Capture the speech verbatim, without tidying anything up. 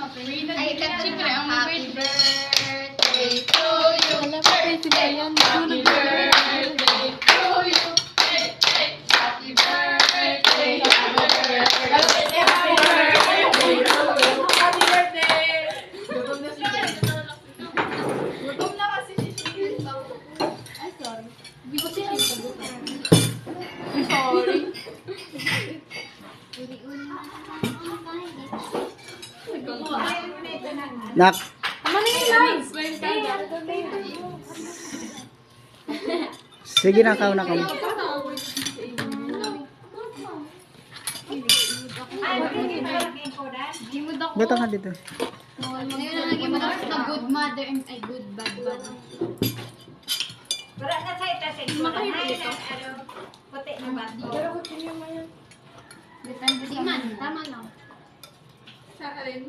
Ay, siyempre, ang happy birthday to you. Wala pa rin sila yan. Happy birthday to you. Hey, hey. Happy birthday. Happy birthday. Happy birthday. Gutom na si Gutom na kasi si Chicken. Ay, sorry. Hindi ko siya. Sorry. Nak, Ano na yun, guys? sige na, kao na kamo. Dito ka dito. Ngayon ang naging madalas na good mother and ay good bad mother. Wala na sa ita sa ito. Ay, ano, puti na ba? Di man, tama lang. Sa alin?